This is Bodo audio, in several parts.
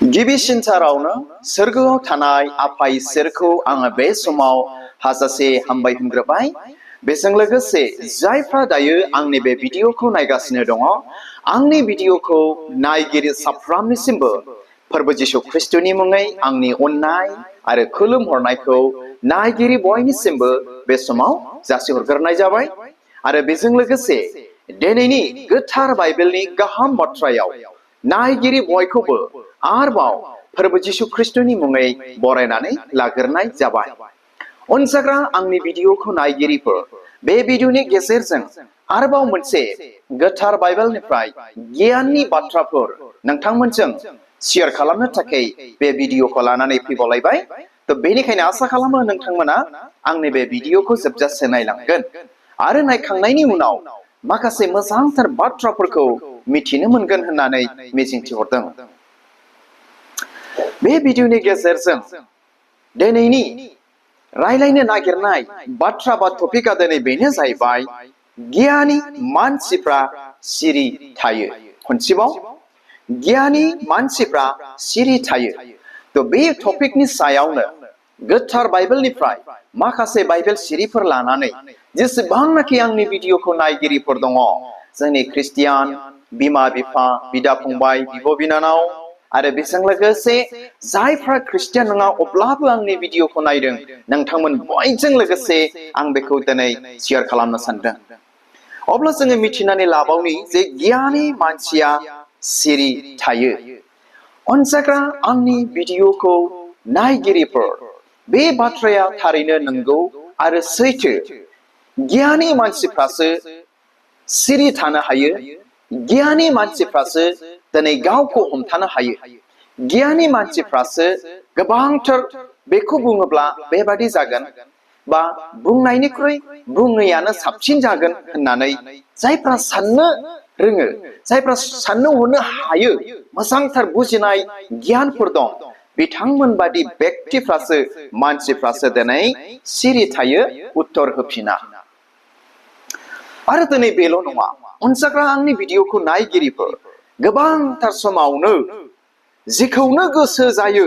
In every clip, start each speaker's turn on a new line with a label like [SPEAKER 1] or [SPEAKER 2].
[SPEAKER 1] गिबिसिनथारावनो सोरगोआव थानाय आफा इसोरखौ आङो बे समाव हाजासे हामबाय होनग्रोबाय। बेजों लोगोसे जायफ्रा दायो आंनि बे भिडिअखौ नायगासिनो दङ, आंनि भिडिअखौ नायगिरि साफ्रोमनिसिमबो फोरबो जिशु ख्रिस्टनि मुङै आंनि अननाय आरो खुलुमहरनायखौ नायगिरि बयनिसिमबो बे समाव जासिहरग्रोनाय जाबाय। आरो बेजों लोगोसे दिनैनि गोथार बाइबेलनि गाहाम बाथ्रायाव नायगिरि बयखौबो आरोबाव फोरबो जिशु ख्रिस्टनि मुङै बरायनानै लाग्रोनाय जाबाय। अनजाग्रा आंनि भिडिअखौ नायगिरिफोर, बे भिडिअनि गेजेरजों आरोबाव मोनसे गोथार बाइबेलनिफ्राय गियाननि बाथ्राफोर नोंथांमोनजों शेयार खालामनो थाखाय बे भिडिअखौ लानानै फैबावलायबाय। बेनिखायनो आसा खालामो नोंथांमोना आंनि बे भिडिअखौ जोबजासे नायलांगोन आरो नायखांनायनि उनाव माखासे मोजांथार बाथ्राफोरखौ मिथिनो मोनगोन होननानै मिजिंथिहरदों। बे भिडिअनि गेजेरजों दिनैनि रायलायनो नागिरनाय बाथ्रा बा टपिकआ दिनै बेनो जाहैबाय, गियानि मानसिफ्रा सिरि थायो। खनसेबाव, गियानि मानसिफ्रा सिरि थायो। बे टपिकनि सायावनो गोथार बाइबेलनिफ्राय माखासे बाइबेल सिरिफोर लानानै जेसेबांनाखि आंनि भिडिअखौ नायगिरिफोर दङ, जोंनि ख्रिस्टियान बिमा बिफा, बिदा फंबाय, बिब' बिनानाव आरो बेजों लोगोसे जायफ्रा ख्रिस्टियान नङा अब्लाबो आंनि भिडिअखौ नायदों, नोंथांमोन बयजों लोगोसे आं बेखौ दिनै शेयार खालामनो सानदों। अब्ला जोङो मिथिनानै लाबावनि जे गियानि मानसिया सिरि थायो। अनजाग्रा आंनि भिडिअखौ नायगिरिफोर, बे बाथ्राया थारैनो नंगौ आरो सैथो। गियानि मानसिफ्रासो सिरि थानो हायो। गियानि मानसिफ्रासो दिनै गावखौ हमथानो हायो। गियानि मानसिफ्रासो गोबांथार बेखौ बुङोब्ला बेबादि जागोन बा बुंनायनिख्रुइ बुङैयानो साबसिन जागोन होननानै जायफ्रा साननो रोङो, जायफ्रा साननो हनो हायो, मोजांथार बुजिनाय गियानफोर दं, बिथांमोन बादि व्यक्तिफ्रासो मानसिफ्रासो दिनै सिरि थायो, उत्तर होफिना। आरो दिनै बेल' नङा, अनजाग्रा आंनि भिडिअखौ नायगिरिफोर, गोबांथार समावनो जेखौनो गोसो जायो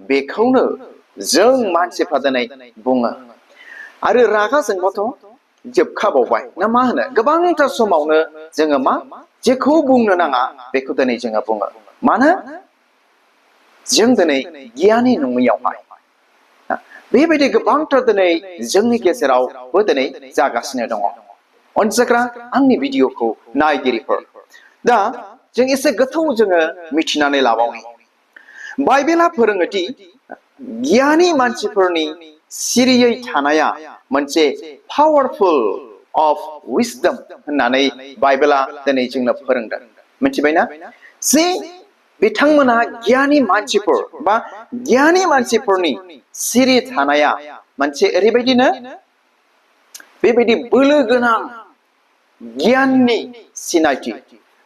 [SPEAKER 1] बेखौनो जों मानसिफ्रा दिनै बुङो। आरो रागा जोंबाथ' जोबखाबावबाय ना मा होनो? गोबांथार समावनो जोङो मा जेखौ बुंनो नाङा बेखौ दिनै जोङो बुङो। मानो? जों दिनै गियानि नङैयावहाय बेबायदि गोबांथार दिनै जोंनि गेजेरावबो दिनै जागासिनो दङ। अनजाग्रा आंनि भिडिअखौ नायगिरिफोर, दा जों एसे गोथौ जोङो मिथिनानै लाबावनि। बाइबेला फोरोङोदि गियानि मानसिफोरनि सिरियै थानाया मोनसे पावारफुल अफ विजडम होननानै बाइबेला दिनै जोंनो फोरोंदों। मिथिबायना? जे बिथांमोना गियानि मानसिफोर बा गियानि मानसिफोरनि सिरि थानाया मोनसे ओरैबायदिनो बेबायदि बोलो गोनां गियाननि सिनायथि,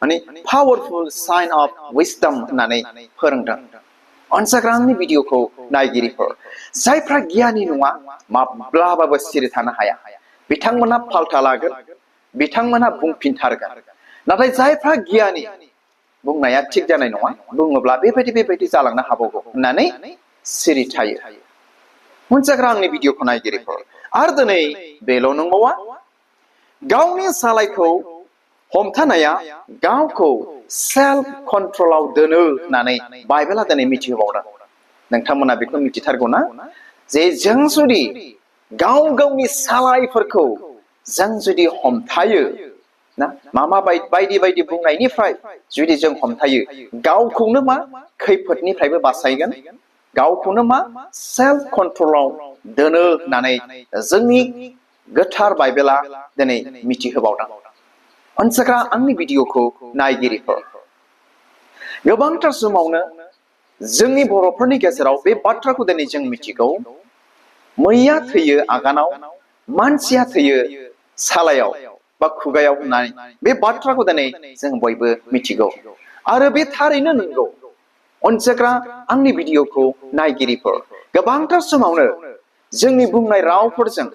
[SPEAKER 1] माने पावारफुल साइन अफ विजडम होननानै फोरोंदों। अनजाग्रा आंनि भिडिअखौ नायगिरिफोर, जायफ्रा गियानि नङा माब्लाबाबो सिरि थानो हाया। बिथांमोना फाल्था लागोन, बिथांमोना बुंफिनथारगोन। नाथाय जायफ्रा गियानि, बुंनाया थिग जानाय नङा, बुङोब्ला बेबायदि जालांनो हागौ होननानै सिरि थायो। अनजाग्रा आंनि भिडिअखौ नायगिरिफोर, आरो दिनै बेल' नंबावा, गावनि सालायखौ हमथानाया गावखौ सेल्फ कन्ट्रलाव दोनो होननानै बाइबेला दिनै मिथिहोबावदों। नोंथांमोना बेखौ मिथिथारगौ ना? जे जों जुदि गाव गावनि सालायफोरखौ जों जुदि हमथायो ना, मा बायदि बायदि बुंनायनिफ्राय जुदि जों हमथायो, गावखौनो मा खैफोदनिफ्रायबो बासायगोन, गावखौनो मा सेल्फ कन्ट्रलाव दोनो होननानै जोंनि गोथार बाइबेला दिनै मिथिहोबावदों। अनजाग्रा आंनि भिडिअखौ नायगिरिफोर, गोबांथार समावनो जोंनि बर'फोरनि गेजेराव बे बाथ्राखौ दिनै जों मिथिगौ, मैया थैयो आगानाव, मानसिया थैयो सालायाव बा खुगायाव होननाय बे बाथ्राखौ दिनै जों बयबो मिथिगौ। आरो बे थारैनो नंगौ। अनजाग्रा आंनि भिडिअखौ नायगिरिफोर, गोबांथार समावनो जोंनि बुंनाय रावफोरजों,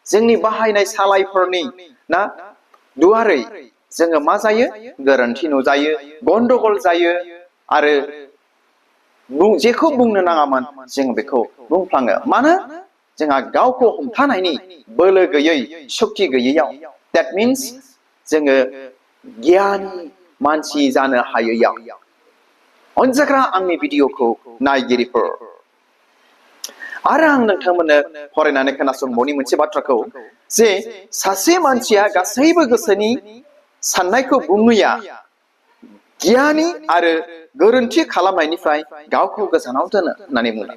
[SPEAKER 1] जोंनि बाहायनाय सालायफोरनि ना दुवारै जोङो मा जायो? गोरोन्थि नुजायो, गन्डगल जायो, आरो जेखौ बुंनो नाङामोन जों बेखौ बुंफ्लाङो मानो जोंहा गावखौ हमथानायनि बोलो गैयै सक्ति गैयैयाव that means जोङो गियानि मानसि जानो हायैयाव अनजाग्रा आंनि भिडिअखौ नायगिरिफोर आरो आं नोंथांमोननो फरायनानै खोनासंबावनि मोनसे बाथ्राखौ जे सासे मानसिया गासैबो गोसोनि साननायखौ बुङैया गियानि आरो गोरोन्थि खालामनायनिफ्राय गावखौ गोजानाव दोनो होननानै बुङो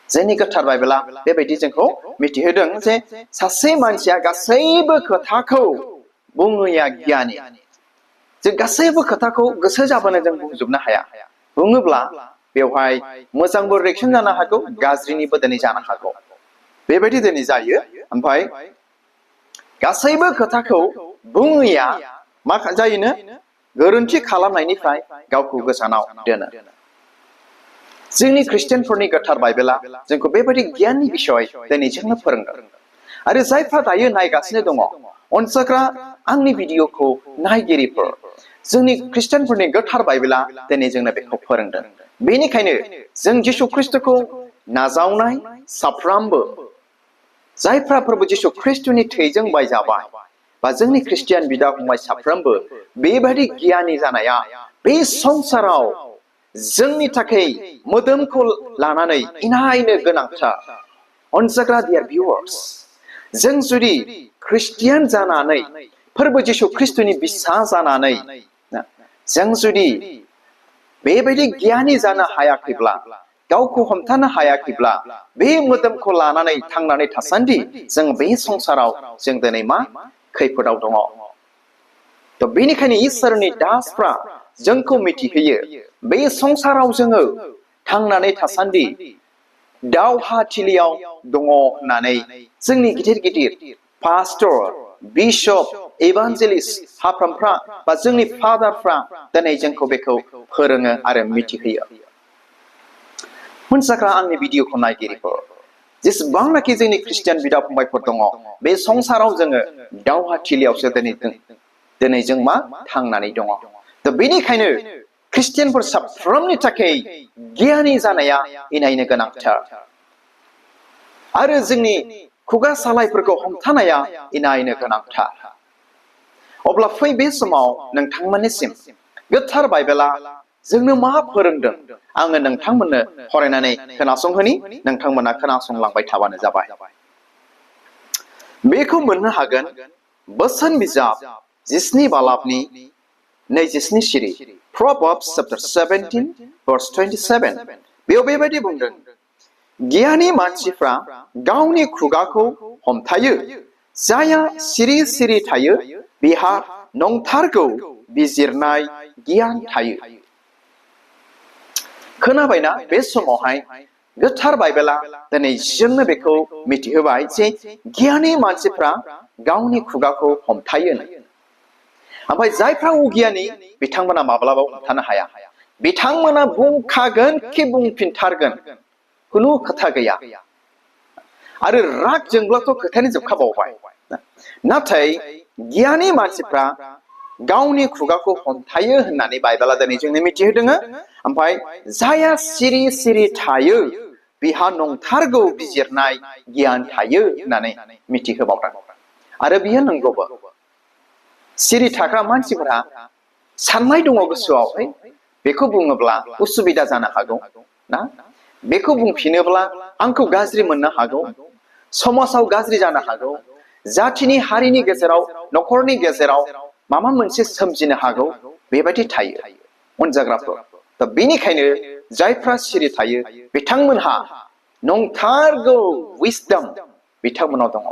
[SPEAKER 1] जोंनि गोथार बाइबेला बेबायदि जोंखौ मिथिहोदों जे सासे मानसिया गासैबो खोथाखौ बुङैया गियानि जों गासैबो खोथाखौ गोसो जाबानो जों बुंजोबनो हाया बुङोब्ला बेवहाय मोजांबो रिएक्सन जानो हागौ गाज्रिनिबो दिनै जानो हागौ बेबायदि दिनै जायो ओमफ्राय गासैबो खोथाखौ बुङैया मा जायोनो गोरोन्थि खालामनायनिफ्राय गावखौ गोजानाव दोनो जोंनि ख्रिस्टियानफोरनि गोथार बाइबेला जोंखौ बेबायदि गियाननि बिसय दिनै जोंनो फोरोंदों आरो जायफ्रा दायो नायगासिनो दङ अनसायग्रा आंनि भिडिअखौ नायगिरिफोर जोंनि ख्रिस्टियानफोरनि गोथार बाइबेला दिनै जोंनो बेखौ फोरोंदों बेनिखायनो जों जिसु ख्रिस्टखौ नाजावनाय साफ्रोमबो जायफ्रा प्रभु जिसु ख्रिस्टनि थैजों बायजाबाय बा जोंनि ख्रिस्टियान बिदा फंबाय साफ्रोमबो बेबायदि गियानि जानाया बे संसाराव जोंनि थाखाय मोदोमखौ लानानै इनायनो गोनांथार अनजाग्रा डियार भिउवार्स जों जुदि ख्रिस्टियान जानानै फोरबो जिसु ख्रिस्टनि बिसास जानानै जों जुदि बेबायदि गियानि जानो हायाखैब्ला गावखौ हमथानो हायाखैब्ला बे मोदोमखौ लानानै थांनानै थासान्दि जों बे संसाराव जों दिनै मा खैफोदाव दङ थ' बेनिखायनो इसोरनि दासफ्रा जोंखौ मिथिहोयो बे संसाराव जोङो थांनानै थासान्दि दावहाथिलियाव दङ होननानै जोंनि गिदिर गिदिर पास्टर बिशप इभान्जेलिस्ट हाफ्रामफ्रा बा जोंनि फादारफ्रा दिनै जोंखौ बेखौ फोरोङो आरो मिथिहोयो मोनसाग्रा आंनि भिडिअखौ नायगिरिफोर जेसेबांनाखि जोंनि ख्रिस्टियान बिदा फंबायफोर दङ बे संसाराव जोङो दावहाथिलियावसो दिनै जों मा थांनानै दङ थ' बेनिखायनो ख्रिस्टियानफोर साफ्रोमनि थाखाय गियानि जानाया इनायनो गोनांथार आरो जोंनि खुगा सालायफोरखौ हमथानाया इनायनो गोनांथार अब्ला फै बे समाव नोंथांमोननिसिम गोथार बाइबेला जोंनो मा फोरोंदों आङो नोंथांमोननो फरायनानै खोनासंहोनि नोंथांमोना खोनासंलांबाय थाबानो जाबाय बेखौ मोननो हागोन बोसोन बिजाब 17 बालाबनि 27 सिरि Proverbs chapter 17 verse 27 बेयाव बेबायदि बुंदों गियानि मानसिफ्रा गावनि खुगाखौ हमथायो जाया सिरि सिरि थायो बिहा नंथारगौ बिजिरनाय गियान थायो खोनाबायना बे समावहाय गोथार बाइबेला दिनै जोंनो बेखौ मिथिहोबाय जे गियानि मानसिफ्रा गावनि खुगाखौ हमथायो ओमफ्राय जायफ्रा अगियानि बिथांमोना माब्लाबा हमथानो हाया बिथांमोना बुंखागोन कि बुंफिनथारगोन खुनु खोथा गैया आरो राग जोंब्लाथ' खोथायानो जोबखाबावबाय नाथाय गियानि मानसिफ्रा गावनि खुगाखौ हमथायो होननानै बाइबेला दिनै जोंनो मिथिहोदों ओमफ्राय जाया सिरि सिरि थायो बिहा नंथारगौ बिजिरनाय गियान थायो होननानै मिथिहोबावदों आरो बियो नंगौबो सिरि थाग्रा मानसिफोरा साननाय दङ गोसोआव बेखौ बुङोब्ला उसुबिदा जानो हागौ ना बेखौ बुंफिनोब्ला आंखौ गाज्रि मोननो हागौ समाजाव गाज्रि जानो हागौ जाथिनि हारिनि गेजेराव न'खरनि गेजेराव माबा मोनसे सोमजिनो हागौ बेबायदि थायो अनजाग्राफोर दा बेनिखायनो जायफ्रा सिरि थायो बिथांमोनहा नंथारगौ विजडम बिथांमोनाव दङ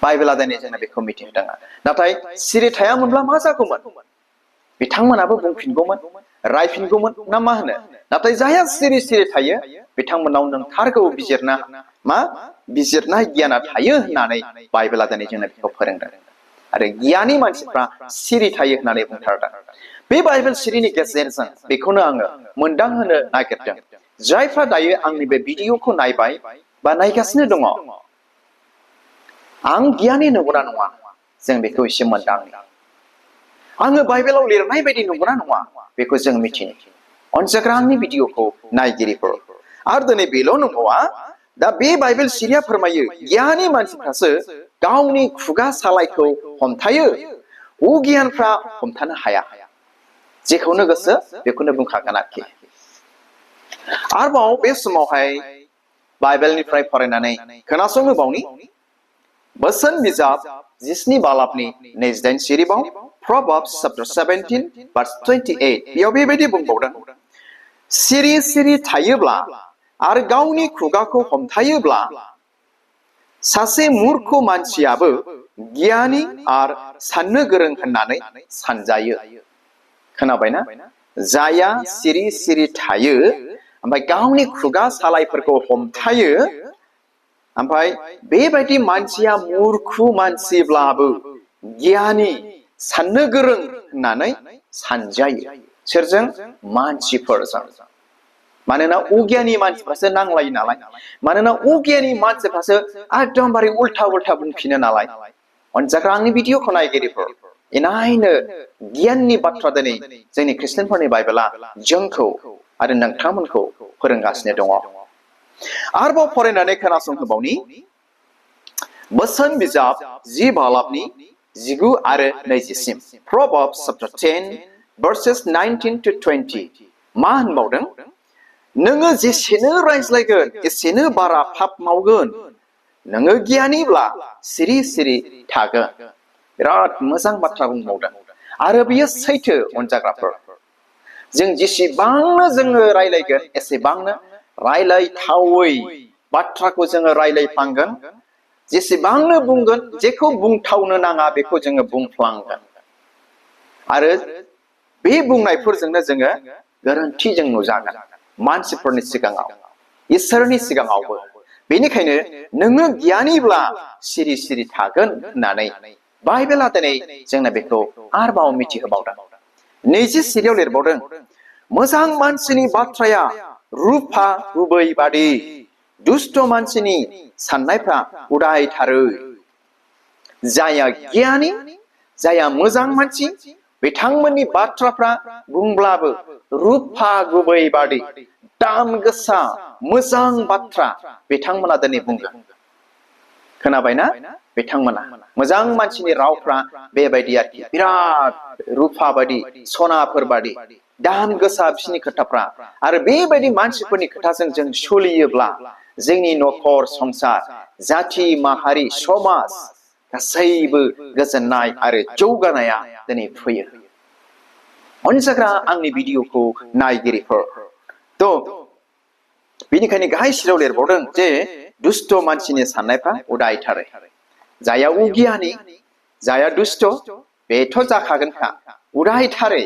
[SPEAKER 1] बाइबेला दिनै जोंनो बेखौ मिथिहोदों नाथाय सिरि थायामोनब्ला मा जागौमोन बिथांमोनाबो बुंफिनगौमोन रायफिनगौमोन ना मा होनो नाथाय जायहा सिरि सिरि थायो बिथांमोनाव नंथारगौ बिजिरनाय गियाना थायो होननानै बाइबेला दिनै जोंनो बेखौ फोरोंदों आरो गियानि मानसिफ्रा सिरि थायो होननानै बुंथारदों बे बाइबेल सिरिनि गेजेरजों बेखौनो आङो मोनदांहोनो नागिरदों जायफ्रा दायो आंनि बे भिडिअखौ नायबाय बा नायगासिनो दङ आं गियानि नंगौना नङा जों बेखौ एसे मोनदाङो आङो बाइबेलाव लिरनाय बायदि नंगौना नङा बेखौ जों मिथिनो अनसाग्रा आंनि भिडिअखौ नायगिरिफोर आरो दिनै बेल' नङा दा बे बाइबेल सिरिया फोरमायो गियानि मानसिफ्रासो गावनि खुगा सालायखौ हमथायो अगियानफ्रा हमथानो हाया जेखौनो गोसो बेखौनो बुंखागोन आरोखि आरोबाव बे समावहाय बाइबेलनिफ्राय फरायनानै खोनासंनो बावनि बोसोन बिजाब 17 बालाबनि 28 सिरिबाव Proverbs chapter 17 verse 28 बेयाव बेबायदि बुंबावदों सिरि सिरि थायोब्ला आरो गावनि खुगाखौ हमथायोब्ला सासे मूर्ख मानसियाबो गियानि आरो साननो गोरों होननानै सानजायो खोनाबायना जाया सिरि सिरि थायो ओमफ्राय गावनि खुगा सालायफोरखौ हमथायो ओमफ्राय बेबायदि मानसिया मूर्ख मानसिब्लाबो गियानि साननो गोरों होननानै सानजायो सोरजों मानसिफोरजों मानोना अगियानि मानसिफ्रासो नांलायो नालाय मानोना अगियानि मानसिफ्रासो एकदमबारे उल्था उल्था बुंफिनो नालाय अनजाग्रा आंनि भिडिअखौ नायगिरिफोर इनायनो गियाननि बाथ्रा दिनै जोंनि ख्रिस्टियानफोरनि बाइबेला जोंखौ आरो नोंथांमोनखौ फोरोंगासिनो दङ आरोबाव फरायनानै खोनासंहोबावनि बोसोन बिजाब 10 बालाबनि 19 आरो 20 Proverbs chapter 10 verses 19 to 20 मा होनबावदों नोङो जेसेनो रायज्लायगोन एसेनो बारा पाप मावगोन नोङो गियानिब्ला सिरि सिरि थागोन बिराद मोजां बाथ्रा बुंबावदों आरो बियो सैथो अनजाग्राफोर जों जेसेबांनो जोङो रायलायगोन एसेबांनो रायलायथावै बाथ्राखौ जोङो रायलायफ्लांगोन जेसेबांनो बुंगोन जेखौ बुंथावनो नाङा बेखौ जोङो बुंफ्लांगोन आरो बे बुंनायफोरजोंनो जोङो गोरोन्थि जों नुजागोन मानसिफोरनि सिगाङाव इसोरनि सिगाङावबो बेनिखायनो नोङो गियानिब्ला सिरि सिरि थागोन होननानै बाइबेला दिनै जोंनो बेखौ आरोबाव मिथिहोबावदों 20 सिरियाव लिरबावदों मोजां मानसिनि बाथ्राया रुफा गुबै बादि दुष्ट मानसिनि साननायफ्रा उदायथारो जाया गियानि जाया मोजां मानसि बिथांमोननि बाथ्राफ्रा बुंब्लाबो रुफा गुबै बादि दाम गोसा मोजां बाथ्रा बिथांमोना दिनै बुंगोन खोनाबायना बिथांमोना मोजां मानसिनि रावफ्रा बेबायदि आरोखि बिराद रुफा बादि सनाफोर बादि दाम गोसा बिसोरनि खोथाफ्रा आरो बेबायदि मानसिफोरनि खोथाजों जों सोलियोब्ला जोंनि नखर संसार जाथि माहारि समाज गासैबो गोजोननाय आरो जौगानाया दिनै फैयो अनजाग्रा आंनि भिडिअखौ नायगिरिफोर तो बेनिखायनो गाहाय सिराव लिरबावदों जे दुष्ट मानसिनि साननायफ्रा उदायथारो जाया अगियानि जाया दुष्ट बेथ' जाखागोनखा उदायथारै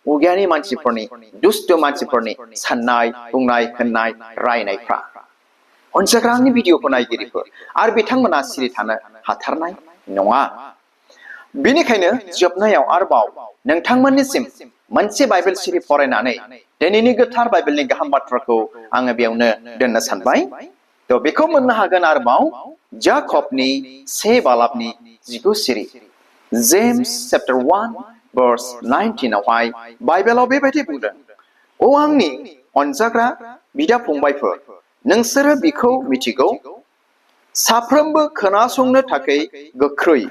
[SPEAKER 1] अगियानि मानसिफोरनि दुष्ट मानसिफोरनि साननाय बुंनाय होननाय रायनायफ्रा अनजाग्रा आंनि भिडिअखौ नायगिरिफोर आरो बिथांमोना सिरि थानो हाथारनाय नङा बेनिखायनो जोबनायाव आरोबाव नोंथांमोननिसिम मोनसे बाइबेल सिरि फरायनानै दिनैनि गोथार बाइबेलनि गाहाम बाथ्राखौ आङो बेयावनो दोननो सानबाय तो बेखौ मोननो हागोन आरोबाव जाकबनि 1 बालाबनि 19 सिरि जेम्स चैप्टर 1 verse 19 आवहाय बाइबेलाव बेबायदि बुंदों ओ आंनि अनजाग्रा बिदा फंबायफोर नोंसोरो बिखौ मिथिगौ साफ्रोमबो खोनासंनो थाखाय गोख्रै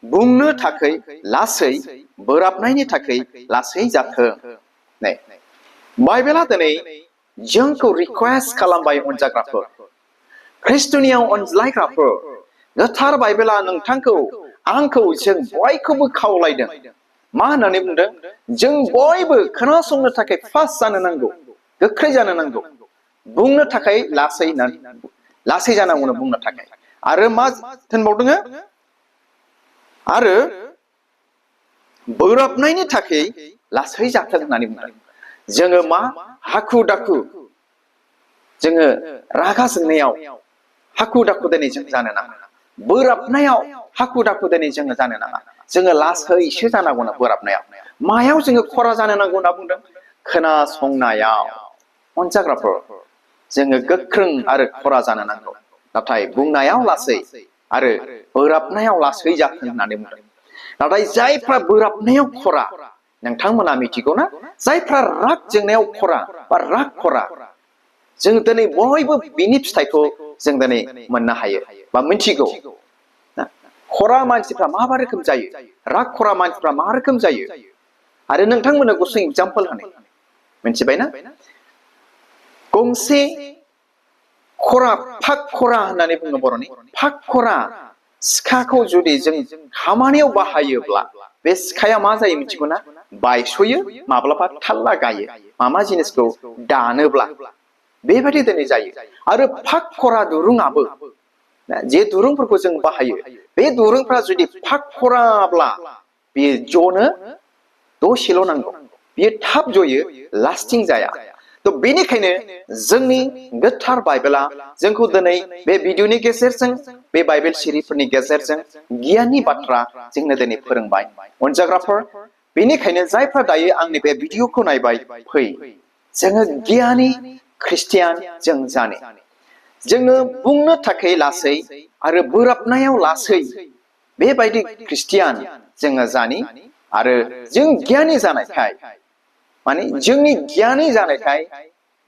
[SPEAKER 1] बुंनो थाखाय लासै बोराबनायनि थाखाय लासै जाथों नै बाइबेला दिनै जोंखौ रिक्वेस्ट खालामबाय अनजाग्राफोर ख्रिस्टनियाव अनज्लायग्राफोर गोथार बाइबेला नोंथांखौ आंखौ जों बयखौबो खावलायदों मा होननानै बुंदों जों बयबो खोनासंनो थाखाय फास्ट जानो नांगौ गोख्रै जानो नांगौ बुंनो थाखाय लासै जानांगौनो बुंनो थाखाय आरो मा होनबावदों आरो बोराबनायनि थाखाय लासै जाथों होननानै बुंदों जोङो मा हाखु दाखु जोङो रागा जोंनायाव हाखु दाखु दिनै जों जानो नाङा बोराबनायाव हाखु दाखु दिनै जोङो जानो नाङा जोङो लासैसो जानांगौना बोराबनायाव मायाव जोङो खरा जानो नांगौ होनना बुंदों खोनासंनायाव अनजाग्राफोर जोङो गोख्रों आरो खरा जानो नांगौ नाथाय बुंनायाव लासै आरो बोराबनायाव लासै जाथों होननानै बुंदों नाथाय जायफ्रा बोराबनायाव खरा नोंथांमोना मिथिगौ ना जायफ्रा राग जोंनायाव खरा बा राग खरा जों दिनै बयबो बिनि फिथाइखौ जों दिनै मोननो हायो बा मिथिगौ खरा मानसिफ्रा मा रोखोम जायो राग खरा मानसिफ्रा मा रोखोम जायो आरो नोंथांमोननो गुसुं एग्जाम्पल होनो मिथिबायना गंसे खरा फाग खरा होननानै बुङो बर'नि फाग खरा सिखाखौ जुदि जों खामानियाव बाहायोब्ला बे सिखाया मा जायो मिथिगौ ना बायस'यो माब्लाबा थाल्ला गायो मा जिनिसखौ दानोब्ला बेबायदि दिनै जायो आरो फाग खरा दुरुङाबो जे दुरुंफोरखौ जों बाहायो बे दुरुंफ्रा जुदि फाग खराब्ला बेयो जनो दसेल' नांगौ बेयो थाब जयो लास्टिं जाया थ' बेनिखायनो जोंनि गोथार बाइबेला जोंखौ दिनै बे भिडिअनि गेजेरजों बे बाइबेल सिरिफोरनि गेजेरजों गियाननि बाथ्रा जोंनो दिनै फोरोंबाय अनजाग्राफोर बेनिखायनो जायफ्रा दायो आंनि बे भिडिअखौ नायबाय फै जोङो गियानि ख्रिस्टियान जों जानो जोङो बुंनो थाखाय लासै आरो बोराबनायाव लासै बेबायदि ख्रिस्टियान जोङो जानि आरो जों गियानि जानायखाय माने जोंनि गियानि जानायखाय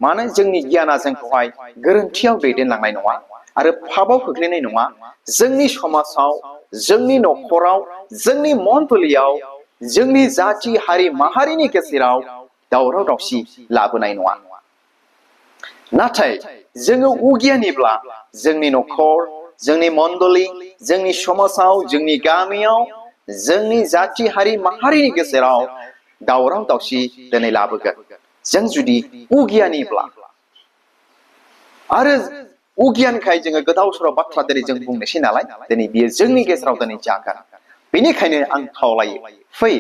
[SPEAKER 1] माने जोंनि गियाना जोंखौहाय गोरोन्थियाव दैदेनलांनाय नङा आरो पापाव खोख्लैनाय नङा जोंनि समाजाव जोंनि न'खराव जोंनि मण्डलियाव जोंनि जाथि हारि माहारिनि गेजेराव दावराव दावसि लाबोनाय नङा नाथाय जोङो उगियानिब्ला जोंनि न'खर जोंनि मण्डली जोंनि समाजाव जोंनि गामियाव जोंनि जाथि हारि माहारिनि गेजेराव दावराव दावसि दिनै लाबोगोन जों जुदि उगियानिब्ला आरो उगियानखाय जोङो गोदाव सोराव बाथ्रा दिनै जों बुंनोसै नालाय दिनै बियो जोंनि गेजेराव दिनै जागोन बेनिखायनो आं खावलायो फै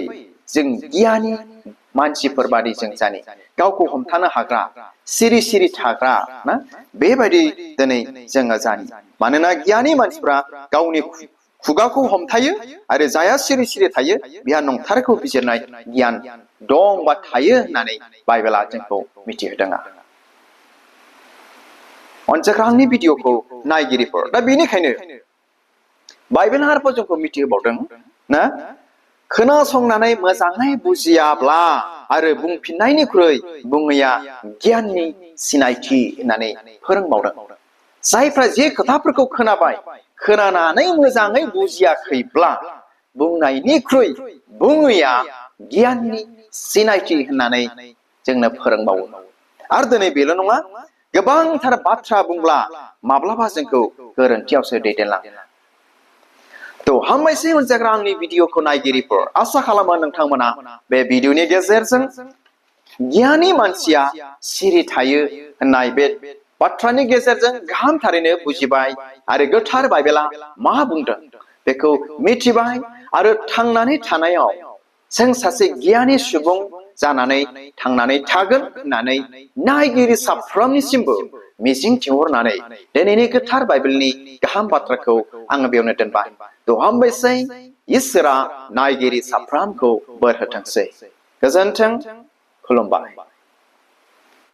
[SPEAKER 1] जों गियानि मानसिफोर बादि जों जानि गावखौ हमथानो हाग्रा सिरि सिरि थाग्रा ना बेबायदि दिनै जोङो जानि मानोना गियानि मानसिफ्रा गावनि खुगाखौ हमथायो आरो जाया सिरि सिरि थायो बिहा नंथारखौ बिजिरनाय गियान दं बा थायो होननानै बाइबेला जोंखौ मिथिहोदों अनजाग्रा आंनि भिडिअखौ नायगिरिफोर दा बेनिखायनो बाइबेला आरोबाव जोंखौ मिथिहोबावदों ना खोनासंनानै मोजाङै बुजियाब्ला आरो बुंफिननायनिख्रुइ बुङैया गियाननि सिनायथि होननानै फोरोंबावदों जायफ्रा जे खोथाफोरखौ खोनाबाय खोनानानै मोजाङै बुजियाखैब्ला बुंनायनिख्रुइ बुङैया गियाननि सिनायथि होननानै जोंनो फोरोंबावो आरो दिनै बेल' नङा गोबांथार बाथ्रा बुंब्ला माब्लाबा जोंखौ गोरोन्थियावसो दैदेनलाङो थ' हामबायसै अनजाग्रा आंनि भिडिअखौ नायगिरिफोर आसा खालामो नोंथांमोना बे भिडिअनि गेजेरजों गियानि मानसिया सिरि थायो होननाय बे बाथ्रानि गेजेरजों गाहामथारैनो बुजिबाय आरो गोथार बाइबेला मा बुंदों बेखौ मिथिबाय आरो थांनानै थानायाव जों सासे गियानि सुबुं जानानै थांनानै थागोन होननानै नायगिरि साफ्रोमनिसिमबो मिजिं थिहरनानै दिनैनि गोथार बाइबेलनि गाहाम बाथ्राखौ आङो बेयावनो दोनबाय थ' हामबायसै इसोरा नायगिरि साफ्रोमखौ बोर होथोंसै गोजोन्थों खुलुमबाय